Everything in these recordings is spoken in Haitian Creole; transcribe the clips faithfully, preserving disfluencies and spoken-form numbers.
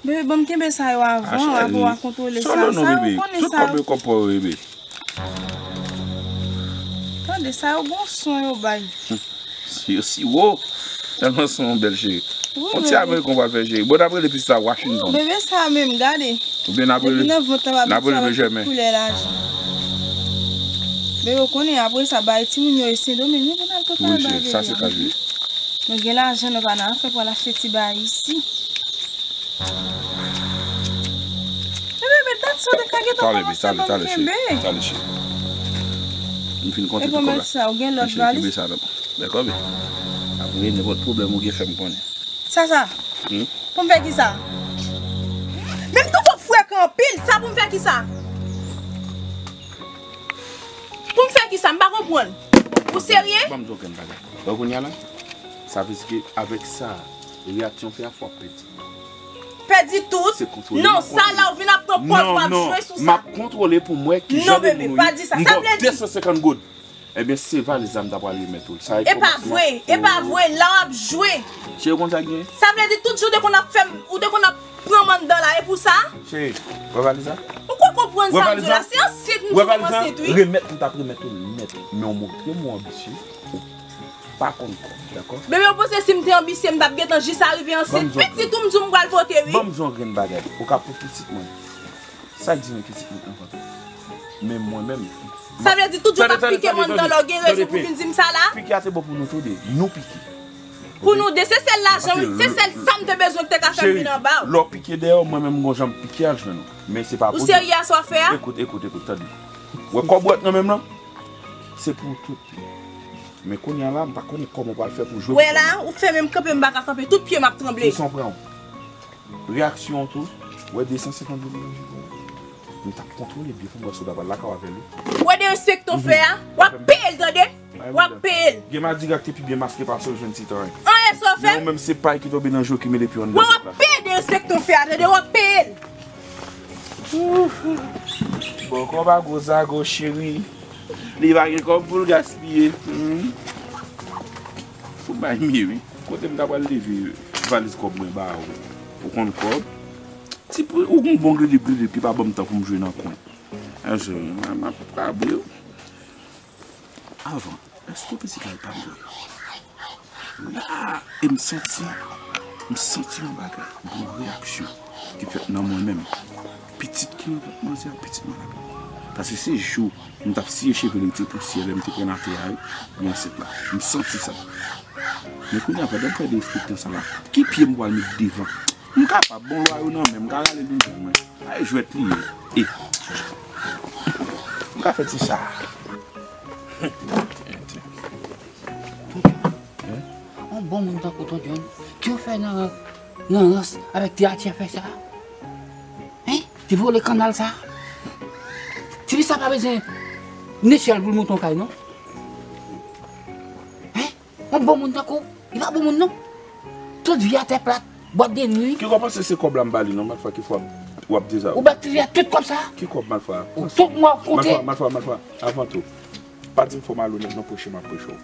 Bebe, ban m kenbe sa yo avan, apre w a kontwole sa. Solo non, bebe. Tout kòb yo kòb pa w, bebe. Tande, sa yo gon son yo bay. Yo siwo. Tèlman son bèl, cheri. On ti ameriken w pral fè, cheri. Bon, n ap rele pitit sa Washington. Bebe sa menm, gade. Oubyen n ap rele, n ap rele Benjamin. Koulè lajan. Bebe, ou konnen, apre sa, bay timoun yo e Sendomeng, wi, pou n al prepare bay bebe a. Wi, cheri, sa se ka jwe. Nou gen lajan, nou pa nan afè pou al achte ti bay isi. Bebe, men dat sa w te ka gentan kòmanse ban m kenbe. Tale, cheri. M fin konte tout kòb la. Epi sa, ou gen lòt valiz? Kenbe sa nan men. Dakò, men. Apre, nenpòt pwoblèm ou gen, fè m konnen. Sa, sa? Hmm? Pou m fè ki sa? Men m twò frekan anpil, sa pou m fè ki sa? Pou m fè ki sa? M pa konprann. Ou serye? Ban m di w yon bagay. Wè kounye a la, sa vle di ke avèk sa, reyaksyon w fè a, fò w pèdi. Pèdi tout? Non, sa la ou vin ap pran pòz w ap jwe sou sa. M ap kontwole pou m wè ki jan de moun ou ye. M ba w de san senkant goud. Ebyen, se valiz la m ta pral remèt ou l. Sa e pa vre, e pa vre, la w ap jwe. Cheri, ou konn sa k genyen? Sa vle di tout jou ou te konn ap fè m, ou te konn ap pran m anndan la, e pou sa? Cheri, wè valiz la? Ou kwè konprann sa m di w la? Se ansyèt m di w m ansyèt, wi. Remèt m t ap remèt ou l nèt, men w montre m ou anbisye, ou pa konn kòb, dakò? Bebe, ou panse si m te anbisye, m t ap gentan jis arive ansyèt? Pitit ou m di w m pral pote, wi. Ban m di w yon grenn bagay. Ou ka pou pitit mwen. Sa k di men pitit mwen anvan tou. Men mwen menm. Sa vle di tout jou w t ap pike m anndan la, w gen rezon pou w vin di m sa la? Pike a te bon pou nou tou de. Nou pike. Pou nou de, se sèl lajan, wi, se sèl sa m te bezwen ki te ka fè m vin anba w. Lè w pike dèyè w, mwen menm m gon jan m pike al jwenn ou. Men se pa pou di. Ou serye a sa w ap fè a? Ekout, ekout, ekout, tande. Wè kòb ou wè k nan men m lan? Se pou ou tout li. Men kounye a la, m pa konnen kòman w pral fè pou jwe. Wè la, ou fè men m kanpe, m pa ka kanpe. Tout pye m ap tranble. Kisa w pran w? Reyaksyon w tou, wè de san senkant goud nan men w. M t ap kontwole byen pou m wè si w ta pral lakay w avè l wi. Wè derespekte w fè a, w ap peye l, tande? W ap peye l. Gen madrigal ki te pi byen maske pase w jwenn ti tan. Anyen sa w fè? Men ou menm se pay ki tonbe nan je w ki mele pye w anndan. Wè w ap peye derespekte w fè a, tande? W ap peye l. Bon, kòb a gwo zago cheri. Li pa gen kòb pou l gaspiye. Hmm. Fou bay mye wi. Kote m ta pral leve valiz kòb mwen ba ou? Ou konn kòb? Ti pou ou gon bon gridip gridip ki pa ban m tan pou m jwe nan kwen. Anjou, m ap kabre w. Avan, èske w pitit la l pa bwè? La, e m santi, m santi yon bagay, yon reyaksyon ki fèt nan mwen menm. Pitit ki nan vant manzè a, pitit mwen la. Paske se jou m t ap siye cheve l, li te pousyè, lè m te pran l atè a, wi, li ansent la. M santi sa. Men kounye a, pandan m fè derespektan sa la, ki pye m pral met devan? M kapab, bon lwa yo nan men m, m ka rale l nan men mwen. Ay, jwèt li ye. E. M ka fè ti sa. On bon moun tankou Tonton John, ki w fè nan, nan rans avèk ti atye fè sa? Hein? Ti vole kannal sa? Ti fi sa pa bezwen nesyèl pou l monte yon kay, non? Hein? On bon moun tankou w, li pa bon moun, non. Tout vi a tè plat, bwat de nwi. Ki w panse se kòb la m ba li, non, malfwa ki fwa w ap deza. Ou ba ti fi a tout kòb sa? Ki kòb malfwa? Ou tout mwa w konte. Malfwa, malfwa, malfwa. Avan tou, pa di m fò malonèt non, preche m ap preche w.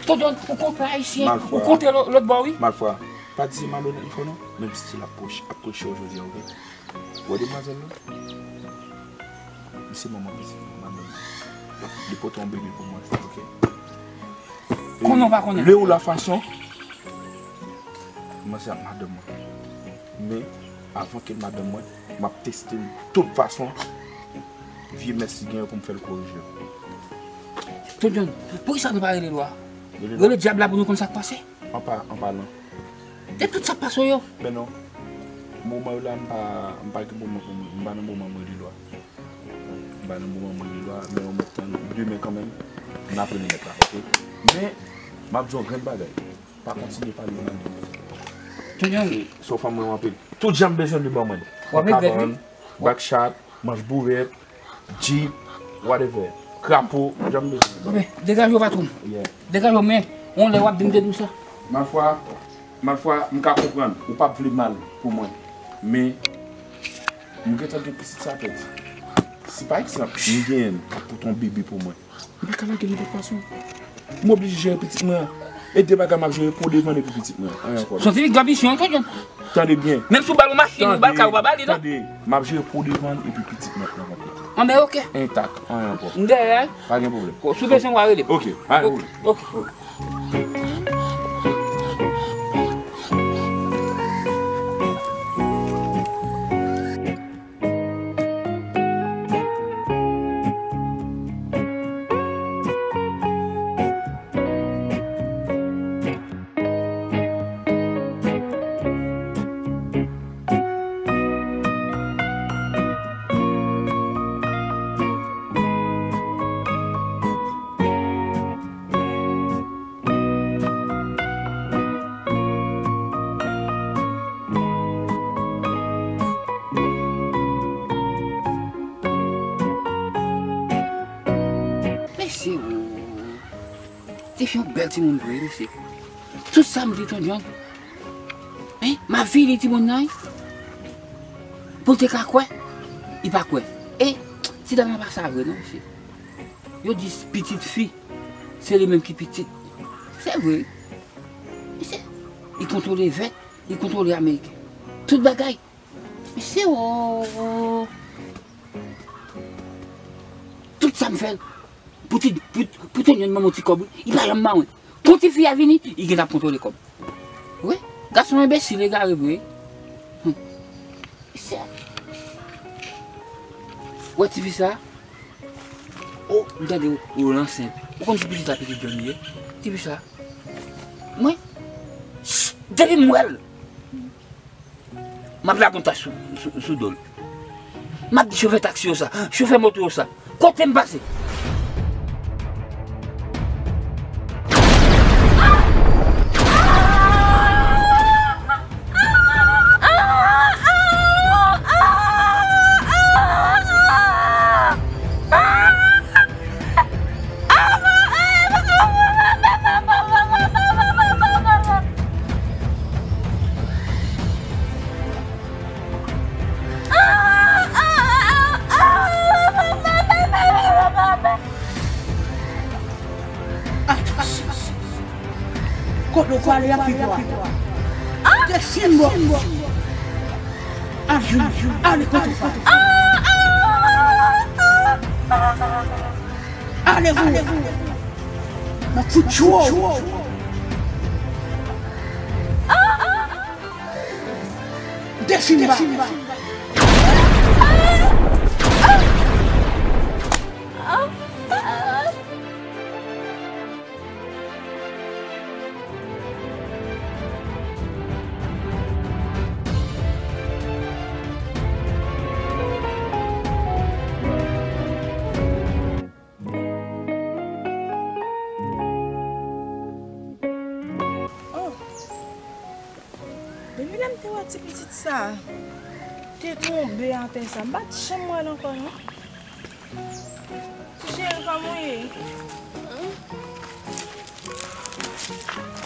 Tonton, ou kontre ayisyen, ou kontre lò-, lòt bò, wi. Malfwa, pa di se malonèt m fò non, menm si l ap preche, ap preche w jodi a, oke? Wè demwazèl la? Li se manman pitit mwen, manman mwen. Li pote yon bebe pou mwen, oke? Konnen w pa konnen. Lè ou la fason, m panse ak madanm mwen. Men, avan ke madanm mwen, m ap teste l tout fason. Vye mès li gen yo pou m fè l korije. Tonton, poukisa nou pa rele lwa? Rele dyab la pou nou konn sa k pase? An pa, an palan. De tout sa k pase w yo. Men non. Moman yo la, m pa, m pa gen moman pou mwen. M pa nan moman mwen rele lwa. M pa nan moman mwen rele lwa, men yon mèt tann demen kanmenm, n ap rele nèt la, oke? Men, m ap di yon grenn bagay. Pa kontinye pale nan li. Tonton. Se yon fanm mwen anpil. Tout jan m bezwen li ban mwen. W ap regrèt, wi. Kabann, bakchat, manch bourèt, Jeep, whatever. Krapo, jan m bezwen. Bon, men, degaje w, patwon. Yeah. Degaje w, men, yon lè w ap di m de dou sa. Malfwa, malfwa, m ka konprann, ou p ap vle mal pou mwen. Men, m gentan gen pitit sa pèdi. Si pa egzanp, m genyen l, k ap pote yon bebe pou mwen. M pa ka lage l nenpòt fason. M oblije jere pitit mwen an. E de bagay m ap jere, pou devann epi pitit mwen. Anyen ankò. Son ti nèg granbichon, tande. Tande byen. Menm si w ba l yon machin, ou ba l kay, ou pa ba li, non? Tande, m ap jere pou devann epi pitit mwen nan konplet. Anben, oke. Entak, anyen ankò. M dèyè. Pa gen pwoblèm. Si w bezwen, w a rele m. Oke, pa gen pwoblèm. Oke. Mesye, o. Tifi yon bèl timoun vre, mesye. Tout sa m di Ton John. Hein? M ap vini timoun nan, wi. Pou l te ka kwè, li pa kwè. E, ti dam nan pa sa vre, non, mesye. Yo di pitit fi, se li menm ki pitit. Se vre. Mesye, li kontwole vèt, li kontwole ameriken. Tout bagay. Mesye, o. Tout sa m fè l. Pou ti, pou, pou Ton John ban m yon ti kòb, wi. Li pa janm ba mwen. Kon tifi a vini, li gentan ap kontwole kòb. Wi, gason enbesil, egare vre. Hum. Mesye. Ou wè tifi sa? O, m tande ou, ou ansent. Ou konn si pitit sa pitit John li ye? Tifi sa. Mwen, depi m wè l, m ap lage yon tach sou, sou, sou do l. M ap di chofè taksi yo sa, chofè moto yo sa, kote m pase? Kote w prale a, pitit mwen? Desann bò. Ajoul, ale kote w prale. Ale vou. M ap fout tchou. Desann bò. Oh. Depi lè m te wè ti pitit sa a te tonbe atè sa, m pa t janm wè l ankò, non. Ti cheri, kòman w ye?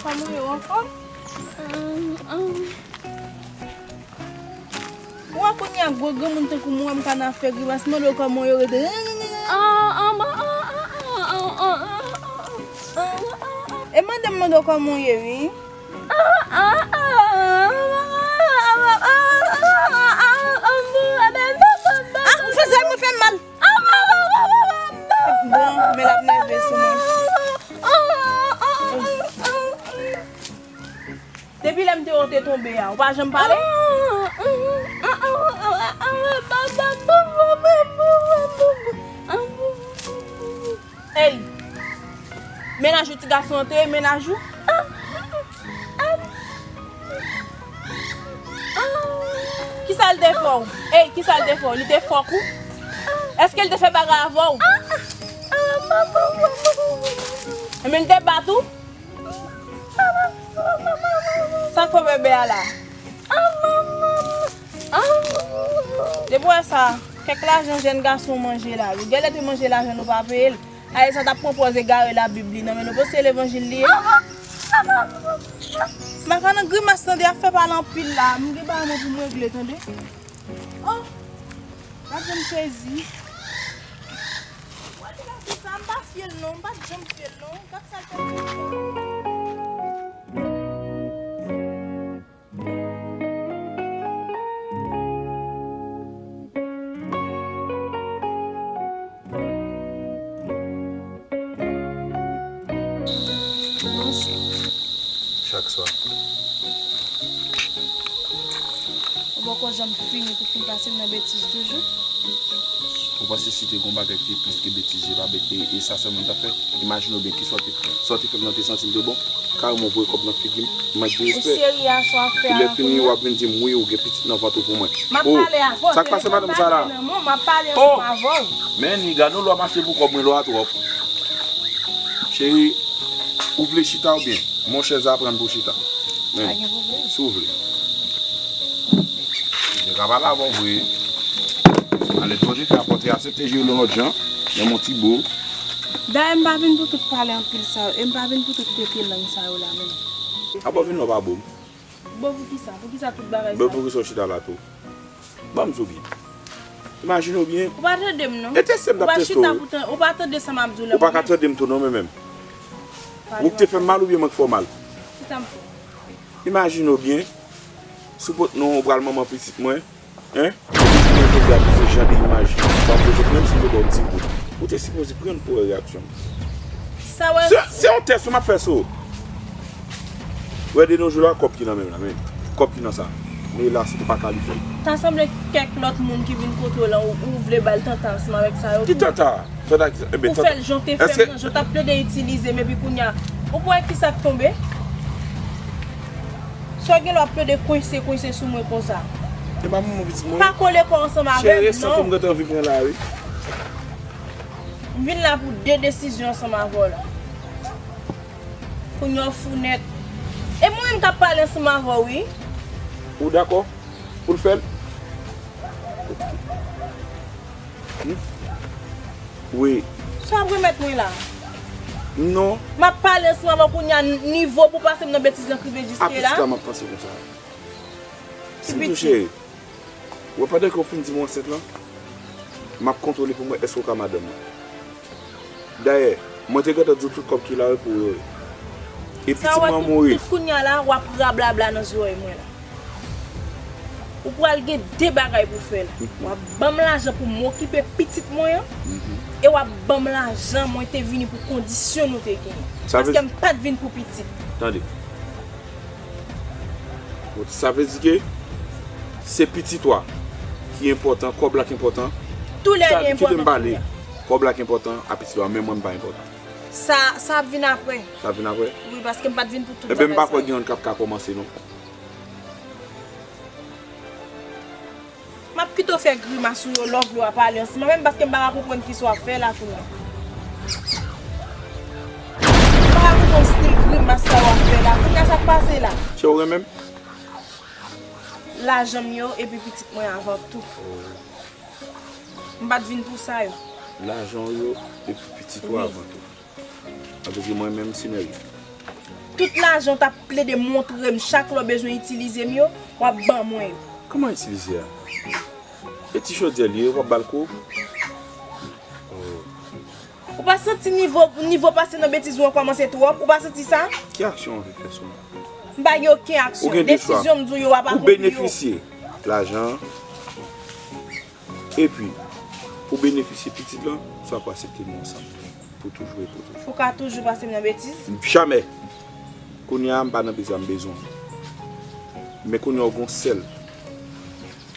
Kòman w ye, w anfòm? Ou wè kounye a gwo granmoun tankou mwen, m ka nan fè grimas, mande w kòman w ye, rete. E mande m, mande w kòman w ye, wi. Ah, ou fè zèl mwen fè m mal. Bon, men l ap nève sou mwen. Depi lè m te wè w te tonbe a, ou pa janm pale? Ey! Mennaj ou ti gason an te ye mennaj ou? Kisa l te fè w? Ey, kisa l te fè w? Li te fòk ou? Èske l te fè bagay avè w? Enben, li te bat ou? Sa k fè bebe a la? Depi w wè sa, kèk lajan jèn gason manje la, wi. Gèlè te manje lajan nou pa peye l. Aye sa t ap pran pòz egare Labib li nan men nou. Panse levanjil li ye? M pa ka nan grimas tande, ap fè pale anpil la. M gen bagay mwen pou m regle tande. Oh! Gad jan m sezi. Wè ti gason sa, m pa fye l non, m pa t janm fye l non. Gad sa l fè. Ou poko janm fini pou fin pase m nan betiz toujou? Ou panse si te gon bagay ki te plis ke betiz, e pa be-, e, e sa sèlman m t ap fè? Imajine w byen, kisa w te, sa w te fè m nan te santi m te bon? Kareman w voye kòb nan figi m, mank de respè. Ou serye a sa w ap fè a la kounye a? Epi lè fini, w ap vin di m, wi, ou gen pitit nan vant ou pou mwen. M ap pale avè w, sa k pase madanm sa la? M ap pale ansanm avè w. Men, nèg, gade yon lwa mache pou kòb mwen, lwa twòp. Cheri, ou vle chita oubyen? Monchè, aprann pou chita. Men, si w vle. Mwen ka pale avè w vre. Alèz, pote fè a, pote aksepte jere l yon lòt jan. Men mon ti bo. Dayè, m pa vin pou tout pale anpil sa yo, e m pa vin pou tout pete lang sa yo la menm. Apa w vin la w pa bo m? Bo pou kisa? Pou kisa tout bagay sa? Bo pou kisa w chita la tou? Ban m di w byen. Imajine w byen. Ou pa tande m non. E teste m t ap teste w wi. Ou pa tande sa m ap di w la. Ou pa ka tande m tou non, men menm. Ou k te fè m mal oubyen mwen k fè w mal? Kisa m fè? Imajine w byen. Si w pot non, ou pral manman pitit mwen. Hein? Ou te sipoze gade se jan de imaj w ap poze, menm si m te ba w ti goud. Ou te sipoze pran pou wè reyaksyon m. Sa wè? Se, se yon tès wi m ap fè sou ou. Wè de nos jours la, kòb ki nan men m la, men kòb ki nan sa. Men elas, ou pa kalifye. Ta sanble kèk lòt moun ki vin kote w lan, ou, ou vle ba l tanta ansanm avèk sa yo tou. Ki tanta? Tanta ki sa? Enben, ou fè l jan w te fè m nan, jan w t ap plede itilize m, epi kounye a, ou pa wè kisa k tonbe? Sa w gen lè w ap plede kwense, kwense sou mwen konsa? E pa manman pitit mwen. Pa kole kò w ansanm avè m, non. Cheri, e sant ou m gentan anvi pran la, wi. M vin la pou de desizyon ansanm avè w la. Kounye a w fou nèt. E mwen menm k ap pale ansanm avè w, wi. Ou dakò pou l fè l? Hmm? Wi. Sa w ap remèt mwen la? Non. M ap pale ansanm avè w kounye a, nivo pou pase m nan betiz lan k rive jiske la. A pitit la m ap panse konsa. Ti pitit. Sitou cheri. Ou wè pandan ke w fin di m ou ansent lan, m ap kontwole pou m wè èske w ka madanm mwen. Dayè, mwen te gentan di w tout kòb ki la yo pou yo ye. E pitit mwen an mouri. Tout kounye a la, w ap rablabla nan zòrèy mwen la. Ou pral gen de bagay pou w fè la. W ap ban m lajan pou m okipe pitit mwen an, e w ap ban m lajan mwen te vini pou kondisyon nou te genyen. Paske m pa t vin pou pitit. Tande. Sa vle di ke se pitit ou a ki enpòtan, kòb la ki enpòtan. Tou lè de enpòtan pou mwen. Kòb la ki enpòtan a pitit ou a, men mwen m pa enpòtan. Sa, sa ap vin apre. Sa ap vin apre? Wi, paske m pa t vin pou tout bagay sa yo. Enben, m pa kwè gen youn k ap ka kòmanse non. M ap kite w fè grimas ou yo lè w vle w ap pale ansanm avè m, paske m pa ka konprann kisa w ap fè la kounye a. M pa ka konprann stil grimas sa w ap fè la. Kounye a, sa k pase la? Se ou renmen m? Lajan m yo epi pitit mwen avan tou. M pa t vin pou sa yo. Lajan w yo epi pitit ou avan tou. Sa vle di mwen menm, Sinèl. Tout lajan w t ap plede montre m chak lè w bezwen itilize m yo, w ap ban mwen yo. Kòman itilize a? E ti chodyè l ye, w ap ba l kou? Oh. Ou pa santi nivo, nivo pase nan betiz ou an kòmanse twòp? Ou pa santi sa? Ki aksyon w anvi fè sou mwen? M pa gen okenn aksyon. Ou gen de chwa. Desizyon m di w yo, w ap akonpli yo. Ou benefisye lajan an. Epi, pou benefisye pitit lan, sa w ap aksepte nou ansanm pou toujou e pou toujou. Ou ka toujou pase m nan betiz? Jamè! Kounye a, m pa nan betiz la, m bezwen w. Men kounye a, w gon sèl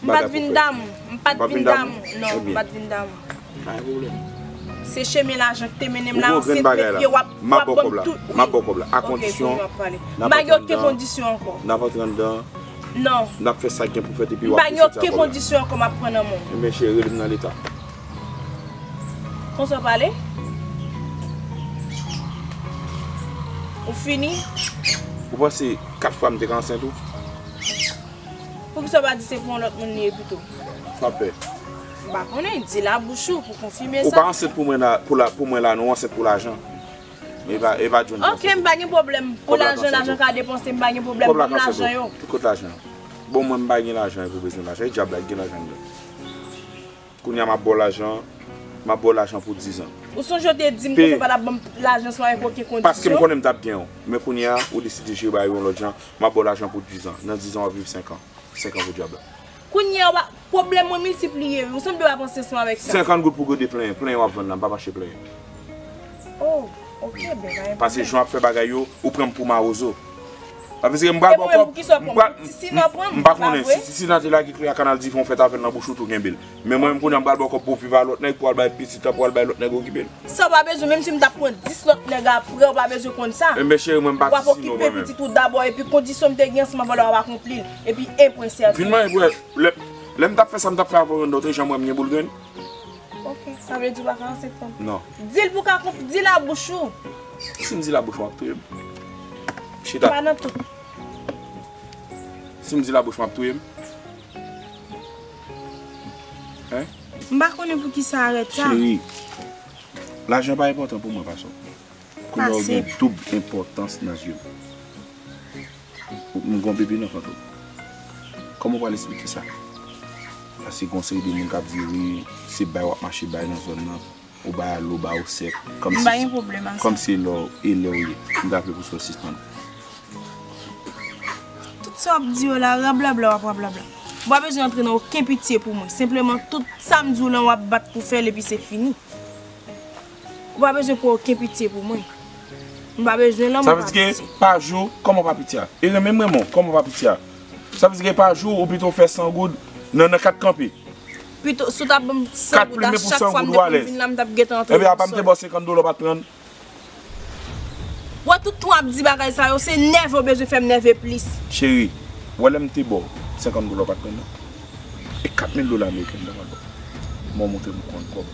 bagay pou w fè. M pa t vin damou. M pa t vin damou. Non, m pa t vin damou. Pa gen pwoblèm. Se chemen lajan ki te mennen m la, se pye w ap, w ap ban m tout. M ap ba w kòb la. A kondisyon, n ap antre anndan. M pa gen okenn kondisyon ankò. N ap antre anndan. Non. N ap fè sa k gen pou fèt epi w ap resoti ak kòb la. M pa gen okenn kondisyon ankò m ap pran nan men w. Enben, cheri, rele m nan leta. Konsa w pale? Ou fini? Ou panse kat fwa m te ka ansent ou? Poukisa w pa di se pou yon lòt moun li ye pito? Sa w ap fè? M pa konnen, di l a bouch ou pou konfime sa. Ou pa ansent pou mwen la, pou la, pou mwen la, non, ou ansent pou lajan. E pa, e pa John. Ok, m pa gen pwoblèm. Pou lajan, lajan ka depanse, m pa gen pwoblèm. Ban m lajan yo. Tout kote lajan. Bon, mwen, m pa gen lajan, e pou bezwen lajan. E dyab la ki gen lajan anndan. Kounye a, m ap ba w lajan, m ap ba w lajan pou dizan. Ou sonje w te di m ke w pa t ap ban m lajan san avèk okenn kondisyon? Paske m konnen m t ap gen w. Men kounye a, ou deside jere bagay yo yon lòt jan, m ap ba w lajan pou dizan. Nan dizan, w ap viv senk an. Senk an pou dyab la. Kounye a, w ap, pwoblèm mwen miltipliye, wi. Ou sanble pa panse ansanm avèk sa. Senkant goud pou gode plenyen. Plenyen w ap vann la, m p ap achte plenyen. Oh, ok, ben, pa gen pwoblèm. Paske jan w ap fè bagay yo, ou pran m pou mawozo. Sa vle di ke m pral ba w kòb. M pa konnen si, si Sina te lage kle a kanal di fè yon fèt avè l nan bouch ou tou kenbe l. Men mwen menm kounye a m pral ba w kòb pou w viv a lòt nèg, pou w al bay pitit la, pou w al bay lòt nèg okipe l. Sa w pa bezwen, menm si m t ap pran dis lòt nèg apre, w pa bezwen konn sa. Enben cheri, mwen m pa ti Sina mwen menm. W ap okipe pitit ou dabò, epi kondisyon m te gen ansanm avè w la, w ap akonpli l. Epi en pwen sèvi. Vin manyen pou wè, lè, lè m t ap fè sa m t ap fè avè w, yon dòt jan mwen m gen boul grenn. Ok, sa vle di w pa ka ansent fanm? Non. Di l pou ka konp-, di l a bouch ou. Si m di l a bouch ou, w ap touye m. Chita. Pa nan tout. Si m di l a bouch ou, w ap touye m. Hein? M pa konnen pou ki sa arèt sa. Cheri, lajan pa enpòtan pou mwen, pa sò. Kounye a ou gen doub enpòtans nan zye m. M gon bebe nan vant ou. Kòman w pral esplike sa? Paske gon seri de moun k ap di wi, se bay w ap mache bay nan zòn nan, ou bay alo, ba ou sèk, kòmsi, kòmsi e lè w, e lè w ye. M ta vle pou sa w sispann. Tout sa w ap di yo la, rablabla w ap rablabla. Ou pa bezwen antre nan okenn pitye pou mwen. Senpleman, tout sa m di w lan, w ap bat pou fè l epi se fini. Ou pa bezwen pran okenn pitye pou mwen. M pa bezwen lanmou, pa pitye. Sa vle di ke pa jou, kòman pa pitye a? E renmen m renmen w, kòman pa pitye a? Sa vle di ke pa jou, ou pito fè san goud nan, nan kat kanpe. Pito, si w ta ban m san goud a chak fwa m te pou vin la, m t ap gentan antre. Ebyen, apa m te ba w senkant dola, w pa t pran l? Wè, tout tan w ap di bagay sa yo, se nève w bezwen fè m nève plis. Cheri, wè lè m te ba w senkant dola, w pa t pran l non. E kat mil dola ameriken m ta pral ba w. Mwen montre m konn kòb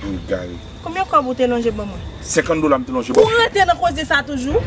ou egare. Konbyen kòb ou te lonje ban mwen? Senkant dola m te lonje ban w. Ou rete nan koze sa toujou?